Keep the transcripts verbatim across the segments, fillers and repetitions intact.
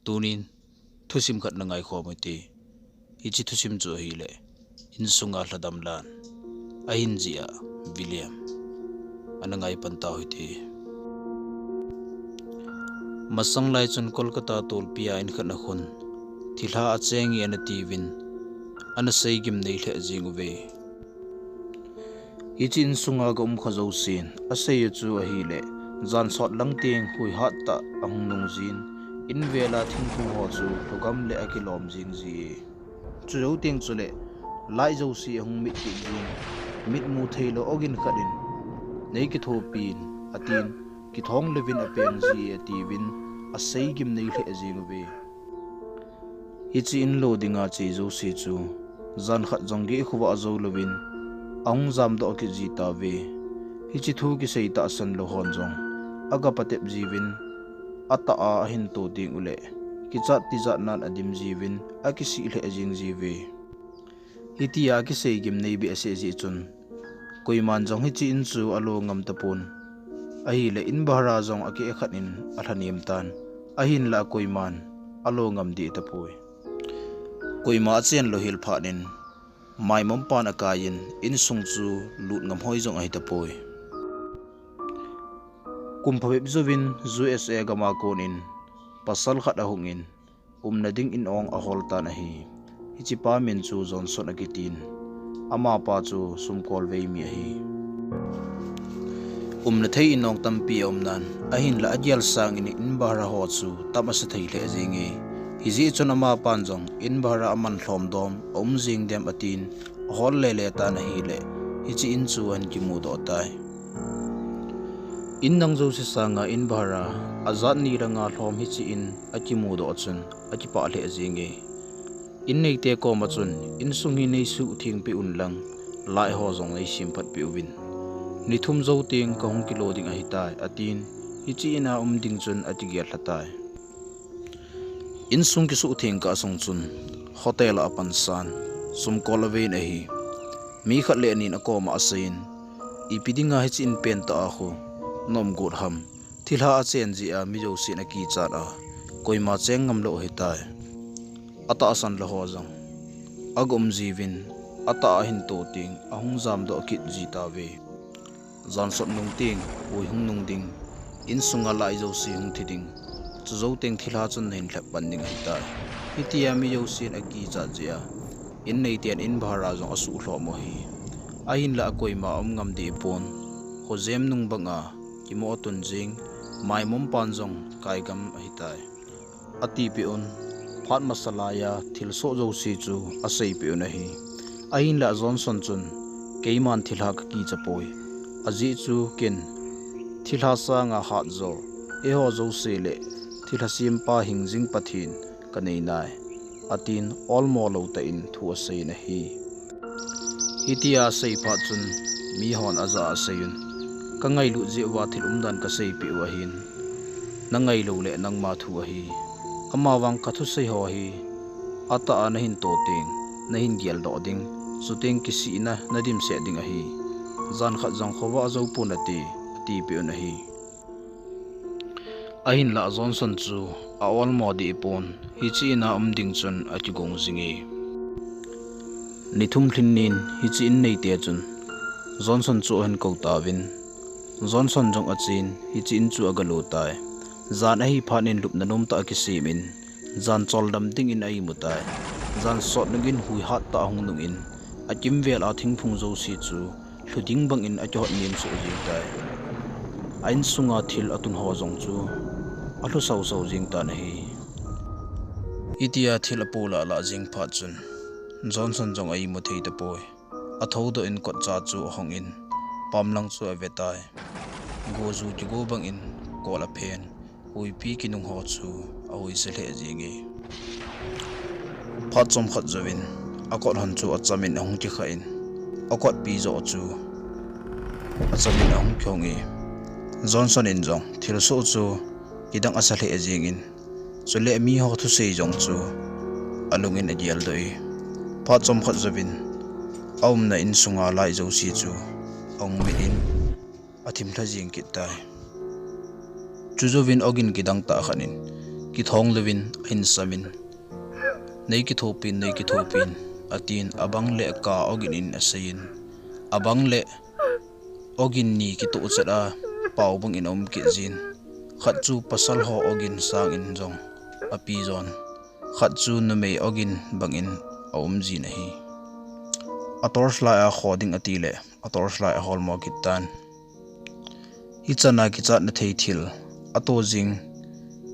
Tunin thusim khat na ngaikhom u hite. Hiche thusim chu ahile, Insunga Lhadam Lan, ahin jih a William, ana ngai pan tau hite. Masang lai chun Kolkata tolpi a in khat a khun thilha acheng e ana tiuvin, ana seigim nei lheh jeng uve. Hiche insunga ga um kha jousen asei u chu ahile, jan sot lang teng hui hat tah ahung nung jin, in vel a thingphung ho chu lhugam le akilom jing ji e. Chujou teng chule, light jouse ahung mit kit jin, mit mu theilou ogin khat in, nei kithopin, atin, kithong louvin apeng ji e, atiuvin, aseigim nei lheh jeng uve. Hiche in lo dinga che jouse chu, jan khat jong geh khovah jou louvin, ahung jamdoh kit ji tauve. Hiche thu kisei tahsan lou hon jong, aga patep jiuvin, atah a ahin to teng uleh, kichat tijat nan adim jiuvin, akisih lheh jeng jiuve. Hitia kiseigim nei behseh jeh chun, koiman jong hiche in chu alo ngam tapon. Ahile in bhara jong akeh khat in alhanem tan. Ahinla koiman alo ngam deh tapoi. Koima achen lou hel phat in, maimom pan akaiyin, insung chu lut ngam hoi jong ahi tapoi. Kum phabep jouvin U S A gam a kon in, pasal khat ahung in, umna ding in ong ahol tan ahi. Hichepa min chu Johnson akitin. Amapa chu sumkolvei mi ahi. Umna thei in ong tampi aum nan, ahinla agel sangin in bhara ho chu tam asa thei lheh jenge. Hijeh chun amapan jong in bhara aman lhom dom aum jeng dem atin, ahol lele tan ahile, hiche in chu ahin kimudoh tai. In dang jouse sanga in bhara ajat ni langa lhom hiche in akimudoh chun akipah lheh jenge. In neite koma chun, insung hi nei suhtheng peh un lang, light ho jong nei semphat peh uvin. Ni thum jou teng kahung kilo ding ahitai, atin, hiche in a um ding chun akigel lha tai. Insung kisuhtheng kah sung chun, hotel a apansan, sumkol avei in ahi. Mi khat le ni in akoma aseiyin, ipi dinga hiche in pentah a khu na um got ham, thilha achen jeh a mi jousen akichat a, koima cheng ngam lou ahitai. Atahsan lou ho jong aga um jiuvin, atah a ahin to teng ahung jamdoh kit ji tauve. Jan sot nung teng, hui hung nung ding, insunga light jouse hung thi ding, chujou teng thilha chun nahin lhep pan ding ahitai. Hitia mi jousen akichat jeh a, in neiten in bhara jong asuh lhom u ahi. Ahinla koima um ngam deh pon, khojem nung banga kimoh tun jeng, maimom pan jong kaigam ahitai. Atipeh un, phat masa laiya thilsoh jouse chu aseipeh un ahi. Ahinla Johnson chun, keiman thilha kakicha poi. Ajeh chu ken, thilha sanga hatjo, eiho jouse le thilha sempa hingjing Pathen kanei nai, atin olmo lou tah in thu aseiyin ahi. Hitia asei phat chun, mihon ajah a aseiyun, kangailut jeh uva thil umdan kaseipeh u ahin, nangailou le nangma thu ahi. Amavang kathusei ho hi, atah a nahin to teng, nahin geldoh ding, chuteng kisihna nadimset ding ahi. Jan khat jong khovah jou pon nate, atipeh un ahi. Ahinla Johnson chu aolmo deh pon, hiche in a um ding chun akigong jinge. Ni thum lhin nin hiche in neite chun Johnson chu ahin kou tauvin, Johnson jong achen hiche in chu agalu tai. Jan ahi phat in lupna nomtah akisem in, jan choldam dingin aimu tai. Jan sot nungin hui hattah ahung nungin, akimvel a thingphung jouse chu lhu ding bangin akihot nem soh jeng tai. A insunga thil atun ho jong chu alhu sausau jeng tan ahi. Hitia thil apolah lah jeng phat chun Johnson jong aimu thei tapoi. Athoudoh in kotcha chu ahongin, pamlang chu avetai. Goju kigo bangin kol aphen, huipi kinung ho chu ahuisa lheh jenge. Phat chomkhat jouvin akot hon chu achamin ahung kikhah in, akotpi joh chu achamin ahung kihonge. Johnson in jong thilsoh chu kidang asa lheh jengin, chule miho thusei jong chu alungin ageldoh e. Phat chomkhat jouvin aumna insunga light jouse chu ahung mit in, athim lha jeng kit tai. Chujouvin ogin kidang tah khat in, kithong louvin ahin samin, "Nei kithopin, nei kithopin," atin, abang le ka ogin in aseiyin, abang le ogin ni kitoh chet a pao bangin aum kit jin, khat chu pasal ho ogin sangin jong api jon, khat chu numei ogin bangin aum jin ahi. A torch light a kho ding ati le, a torch light ahol mo kit tan. Hichan a kichatna thei thil ato jing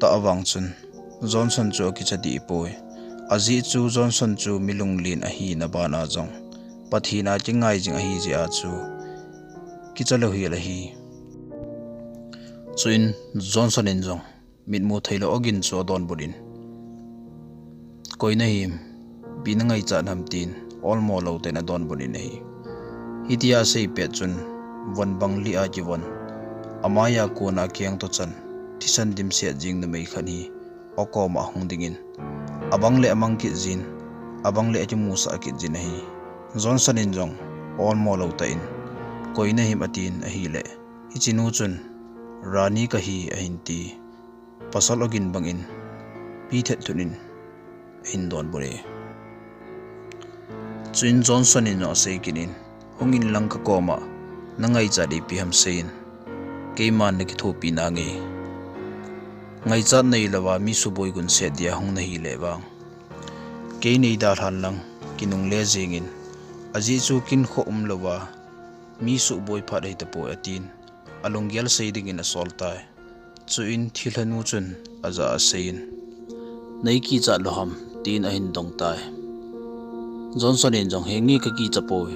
ta avang chun, Johnson chu akicha dih poi. Ajeh chu Johnson chu mi lunglen ahina bana jong, Pathen a kingai jing ahi jeh a chu kicha lou hel ahi. Chuin Johnson in jong mitmu theilou ogin chu adonbut in, "Koi nahim, ipi nangaichat ham?" tin olmo lou tah in adonbut in ahi. Hitia asei pet chun, von bang li a kivon, amai a kon a akeng toh chan, thisan dimset jing numei khat hi akoma ahung dingin, abang le amang kit jin, abang le akimusah kit jin ahi. Johnson in jong olmo lou tah in, "Koi nahim?" atin ahile, hiche nu chun, "Rani kahi," ahin ti. Pasal ogin bangin, pi thet thun in ahin donbut e. Chuin Johnson in jong asei kit in, "Hung in lang kakoma, nangaichat ipi ham seiyin, keiman nakithopi nange. Ngaichat neilouva mi suboi gunset dia hung nahi le vang, kei neidalhan lang kinungle jengin, ajeh chu kinkho umlouva mi suboi phat ahitapoi," atin, alunggel sei dingin asol tai. Chuin thilhanu chun ajah a aseiyin, "Nei kichat lou ham?" tin ahin dong tai. Johnson in jong, "Henge, kakicha poi.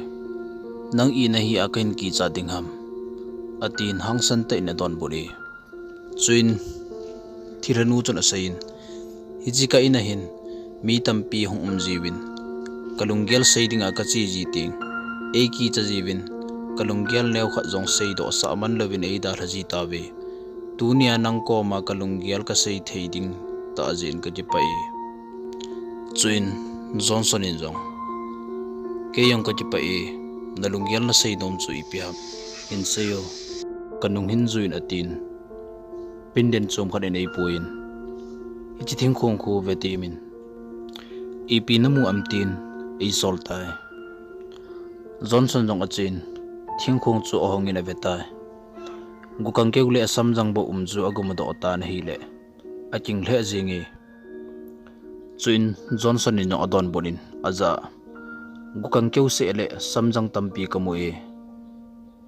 Nang ina hi a kahin kichat ding ham?" atin hangsan tah in adonbut e. Chuin thilhanu chun aseiyin, "Hiche ka ina hin mi tampi hung um jiuvin, kalunggel sei dinga kache ji teng, eikicha jiuvin, kalunggel neo khat jong seidoh sah man louvin eidalha ji tauve. Tunia nang koma kalunggel kasei thei ding tah jeh in kakipah e." Chuin Johnson in jong, "Kei jong kakipah e, nalunggel nasei nom chu ipi ham, hin seiyo, kanung hin juiyin," atin, pindin chom khat in eipuiyin, hiche thingkhong khu vetemin, "Ipi namu am?" tin eisol tai. Johnson jong achen, thingkhong chu ahongin ave tai. Gukang keu le asamjang bou um chu agumudoh tan ahile, aking lheh jenge. Chuin Johnson in jong adonbut in ajah a, "Gukang keu seh le samjang tampi kamu e.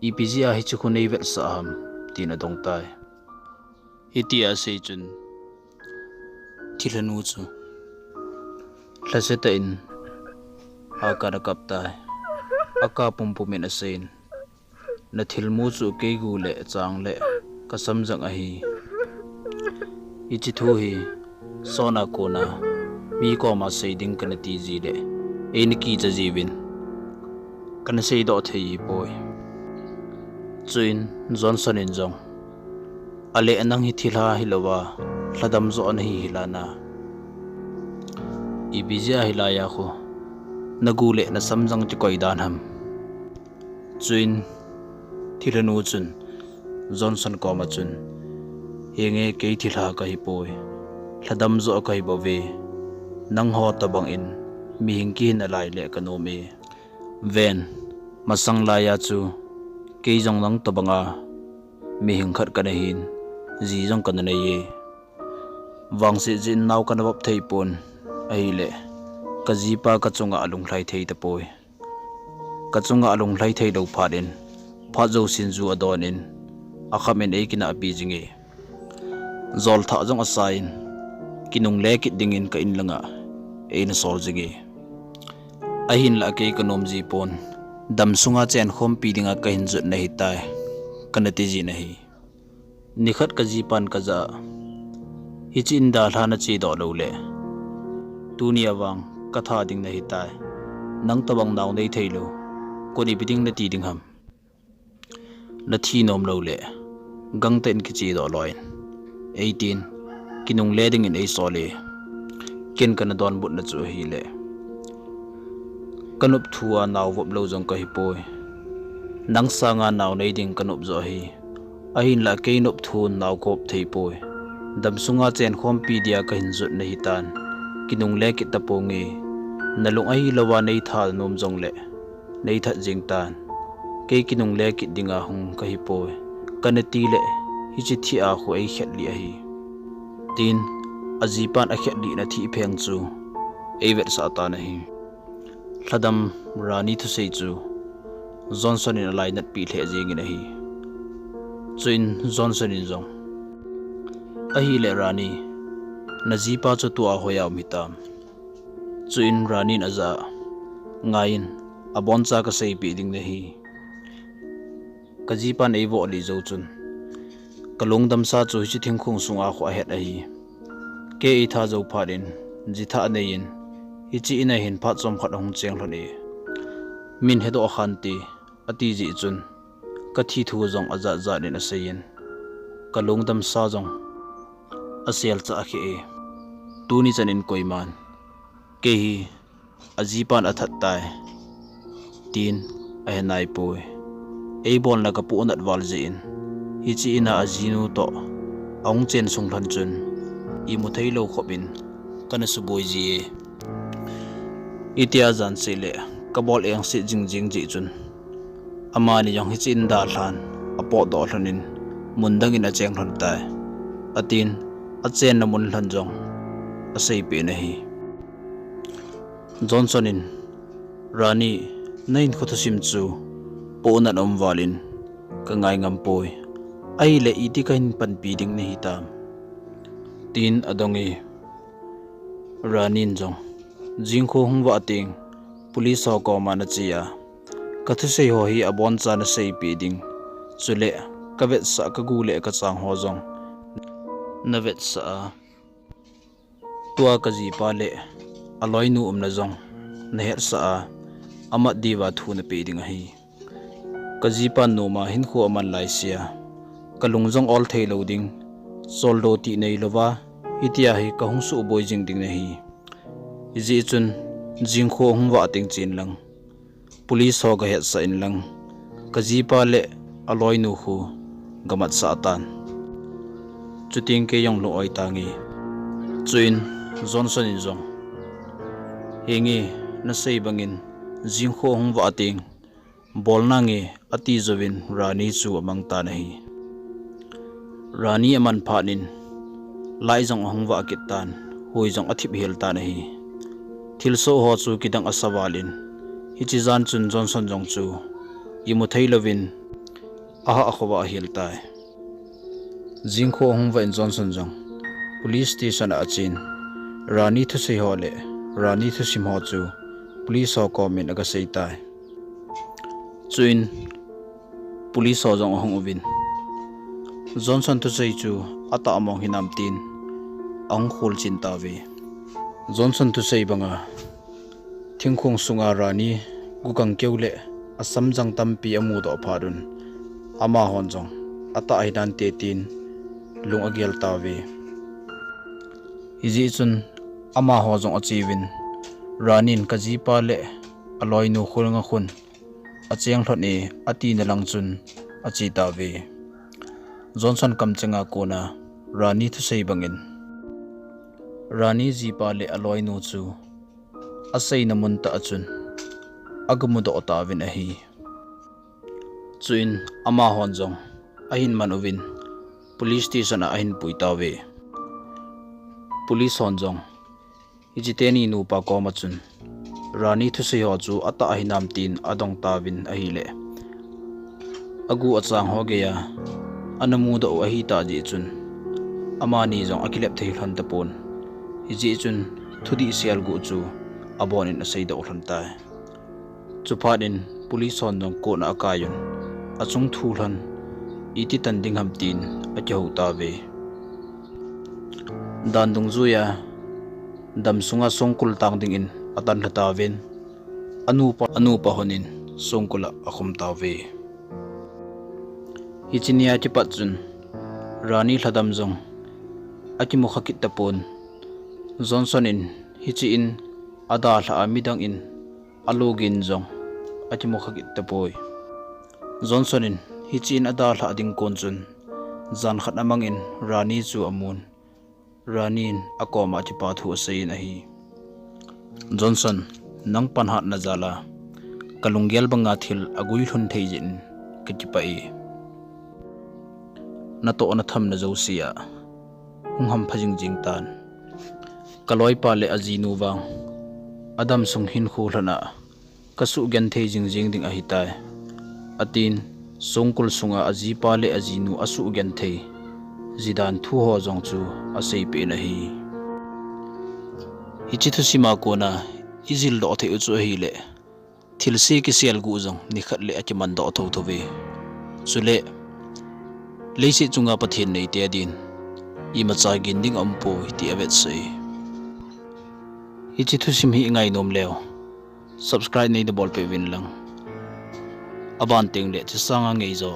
Ipi jeh a hiche khu neivetsah ham?" tin adong tai. Hitia asei chun thilhanu chu lhase tah in akap akap tai. Akap pumpum in aseiyin, "Nathilmu chu kei gu le chang le kasamjang ahi. Hiche thu hi sona kona mi koma sei ding kanati ji le, eina kicha jiuvin, kana seidoh thei ji poi." Chuin Johnson in jong, "Ale nang hi thilha hilouva, lhadam joh nahi hilam? Ipi jeh a hilai a khu nagu le nasamjang kikoi dan ham?" Chuin thilhanu chun Johnson koma chun, "Henge, kei thilha kahipoi, lhadam joh kahi bouve. Nangho tobang in mihing kihin alai le kanom e. Ven, masang lai a chu kei jong nang tobanga mihing khat kana hin, ji jong kana nei e. Vangset jeh in nao kana vop thei pon, ahile kajipa kachunga alunglhai thei tapoi. Kachunga alunglhai thei lou phat in, phat jousen ju adon in, akham in eikinahpi jinge. Jol thah jong asai in, kinungle kit dingin ka in langa eina sol jinge. Ahinlah kei kanom ji pon, dam sunga chenkhompi dinga kahin jot nahitai, kana ti jin ahi. Nikhat kajipan kajah a, hiche in dalha nachedoh lou le, tunia vang katha ding nahitai. Nang tobang nao nei thei lou, kon ipi ding nati ding ham? Nathi nom lou le, gangtah in kichedoh loi in, eitin, kinungle dingin eisol e. Ken kana donbutna chu ahile, kanop thu a nao vop lou jong kahipoi. Nang sanga nao nei ding kanop joh ahi. Ahinlah kei nop thun nao kavop thei poi. Damsunga chenkhompi dia kahin jot nahitan. Kinungle kit taponge. Nalung ahilouva neithat nom jongle neithat jeng tan. Kei kinungle kit dinga hung kahipoi. Kana tile, hiche thih a khu eikhetlih ahi. Tin, ajipan akhetlihna thih pheng chu eivetsah tan ahi. Lhadam Rani thusei chu Johnson in alainatpi lheh jengin ahi. Chuin Johnson in jong, ahile Rani, najipa chu tua hoiya um hitam? Chuin Rani in ajah a, ngaiyin, aboncha kaseipeh ding nahi. Kajipan eivoh lih jou chun, kalungdamsa chu hiche thingkhong sunga khu ahet ahi. Kei eithat jou phat in, jithah neiyin, hiche in a hin phat chomkhat ahung cheng lhon e. Min hedoh khante, ati jeh chun, kathi thu jong ajat jat in aseiyin, kalungdamsa jong aselchah kheh e. Tuni chan in koiman, kei hi ajipan athat tai, tin ahe naipoi. Eibolna kapohnat val jeh in, hiche in a ajinu toh ahung chen sung lhon chun, imu theilou khop in kana suboi ji e. Itia jan seh le kabol engset jingjing jeh chun, amani jong hiche in dalhan apotdoh lhon in, mun dang in acheng lhon tai, atin, achenna mun lhon jong aseipeh in ahi. Johnson in, Rani, nahinkho thusim chu pohnat aum val in kangai ngampoi. Ahile iti kahin panpi ding nahitam? Tin adong e. Rani in jong, jingkho hung vah teng, police ho koma nache a, kathusei ho hi aboncha naseipeh ding, chule kavetsah kagu le kachang ho jong navetsah a, tua kajipa le aloinu umna jong nahetsah a, amat diuva thu napeh ding ahi. Kajipan noma hinkho aman laisea, kalung jong ol theilou ding, choldo tih neilouva, hitia hi kahung suboi jing ding nahi. Hijeh chun, jingkho hung vah teng chen lang, police ho gahetsah inlang, kajipa le aloinu khu gamatsah tan. Chuteng kei jong lung-oi tange. Chuin Johnson in jong, henge, nasei bangin jingkho hung vah teng, bol nange, ati jouvin Rani chu amang tan ahi. Rani aman phat in, light jong ahung vah kit tan, hui jong athip hel tan ahi. Thilsoh ho chu kidang asa val in, hiche jan chun Johnson jong chu imu theilouvin ahah khovah ahel tai. Jingkho ahung vah in Johnson jong police station a achen, Rani thusei ho le Rani thusim ho chu police ho komin agasei tai. Chuin police ho jong ahung uvin, Johnson thusei chu atah mong hinam tin ahung kholchin tauve. Johnson thusei banga thingkhong sunga Rani gukang keu le asamjang tampi amudoh phat un, amahon jong atah hinante tin lung agel tauve. Hijeh chun amaho jong acheuvin, Rani in kajipa le aloinu khulnga khun acheng lhon e, atina lang chun ache tauve. Johnson kamchenga kona Rani thusei bangin, Rani jipa le aloinu chu aseina mun tah a chun agamudoh tauvin ahi. Chuin amahon jong ahin man uvin, police station a ahin pui tauve. Police hon jong hiche teni nupa koma chun Rani thusei ho chu atah hinam tin adong tauvin ahile, agu achang ho geiya ana mudoh u ahitah jeh chun, amani jong akilep thei lhon tapon. Hijeh chun thudih selguh chu abonin aseidoh lhon tai. Chuphat in police hon jong court a akaiyun, achung thu lhon iti tan ding ham tin akihou tauve. Dan dungjuiya damsunga songkul tang dingin atan lha tauvin, anupa, anupa honin songkul a akhum tauve. Hiche nia kipat chun Rani lhadam jong akimukha kit tapon. Johnson in hiche in adalhah a midang in alogin jong akimukha kit tapoi. Johnson in hiche in adalhah ding kon chun jan khat amangin Rani chu amun, Rani in akoma kipa thu aseiyin ahi. Johnson, nang panhatna jal a kalunggel banga thil aguilhun thei jeh in kakipah e. Natohna thamna jouse a hung hampha jingjing tan. Kaloipa le ajinu vang adam sung hinkho lhon a kasugenthei jingjing ding ahitai, atin, songkul sunga ajipa le ajinu asugenthei jidan thu ho jong chu aseipeh in ahi. Hiche thusima kona ijildoh thei u chu ahile, thilse kiselguh jong nikhat le akimandoh thouthou ve. Chule, leiset chunga Pathen neite adin imacha gin ding aumpoi ti avetsah e. Hiche thusim hi ingainom leu, subscribe neina bolpeh uvin lang, aban tengle hiche sanga ngaijo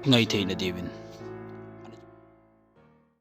ingai theina diuvin.